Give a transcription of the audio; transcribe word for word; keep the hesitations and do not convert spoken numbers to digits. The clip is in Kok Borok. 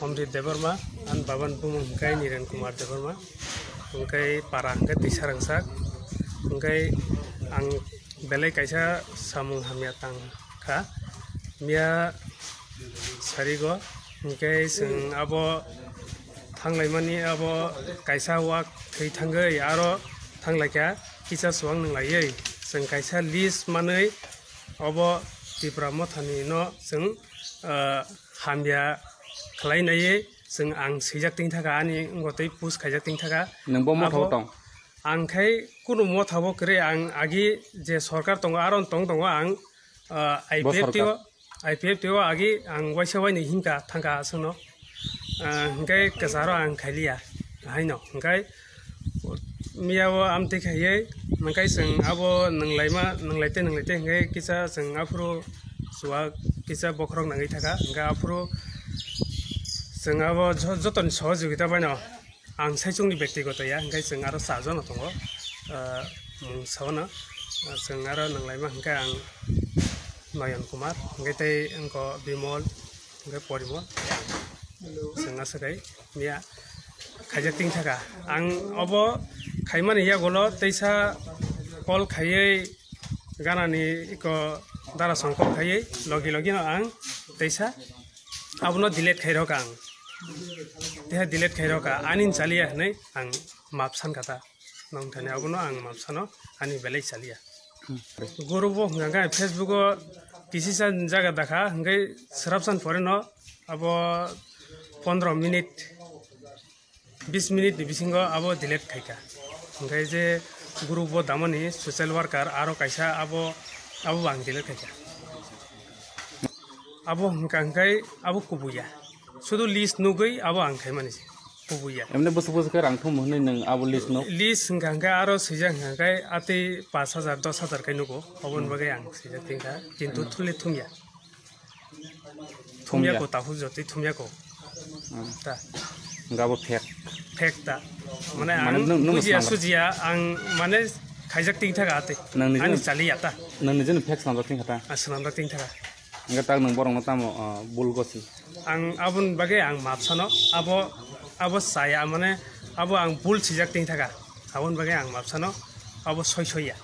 Omrit Debbarma, ani babani bumung hwnkhe Niren Kumar Debbarma, hwnkhe para hwnkhe Tisa Rangsak, hwnkhe ang belai kaisa samung hamya tang kha, miya sarigo, hwnkhe chwng abo thanglaimani abo kaisa wak thwi thangwi aro thanglaikha kisa chuwak nwnglaiwi chwng kaisa list manwi obo Tipra Mothani no chwng, ah, hamya khlai naiwi chwng ang swijak tongthaka ani wngwi tei push khaijak tongthaka. Nwng bo motha o tong? Ang khai kunu motha bo kwrwi, ang agi je sorkar tongo aro tong tongo ang, ah, I P F T o, I P F T o agi ang waisa wainwi himkha thangkha aswkno. Ah, hwnkhe kwcharo ang khailiya haino hwnkhe miya o amtwi khaiwi hwnkhe chwng abo nwnglaima, nwnglaite nwnglaite hwnkhe kisa chwng aphuru chuwak kisa bokhorok nangwi thaka hwnkhe aphuru chwng abo jo-, jotoni sohojogita baino ang saichungni bektigoto ya, hwnkhe chwng aro charjon no tongo, ah, mung saono, ah, chwng aro nwnglaima hwnkhe ang Noyon Kumar, hwnkhe tei wngkho Bimol, hwnkhe Porimol, chwng aswk hai miya khaijak tongthaka. Ang obo khaimani yagulo teisa call khaiwi ganani iko dara song call khaiwi logi logi no ang teisa abono delete khairokha ang. Teha delete khairokha, ani chaliya hinwi ang map sankha ta. Nong thani abono ang map sano, ani belai chaliya. Hmm. Guru bo hwnkha khe Facebook o kisisa jaga dakha, hwnkhe swrapsan pore no abo pondro minute, bis minute ni bisingo abo delete khaikha. Hwnkhe je group o damani social worker aro kaisa abo, abo bo ang delete khaikha. Abo hwnkha hwnkhe abo kubuya. Sudu list nugwi abo ang khaimani se kubuya. Emne bwswk bwswk khe rang thum hwnwi nwng abo list no? List hwnkha hwnkhe aro swijak hwnkha hwnkhe atwi pash hajar, dos hajar khe nugo. Oboni bagwi ang swijak tongkha, kintu thumle thumya. Thumya. Thumya ko, tahu jotwi thumya ko. Hmm. Ta. Hwnkhe abo fake. Fake ta. Mane, mane ang nwng, nwng bujiya swnamjak, sujiya, ang mane khaijak tongthaka atwi. Nang nijeno, ani chaliya ta. Nang nijeno fake swnamjak tongkha ta. Ah, swnamjak tongthaka. Hwnkhe tak nwng borokno tamo, ah, bul gosi? Ang aboni bagwi ang map sano, abo, abo chaya, mane abo ang bul swijak tongthaka. Aboni bagwi ang map sano, abo soi soiya.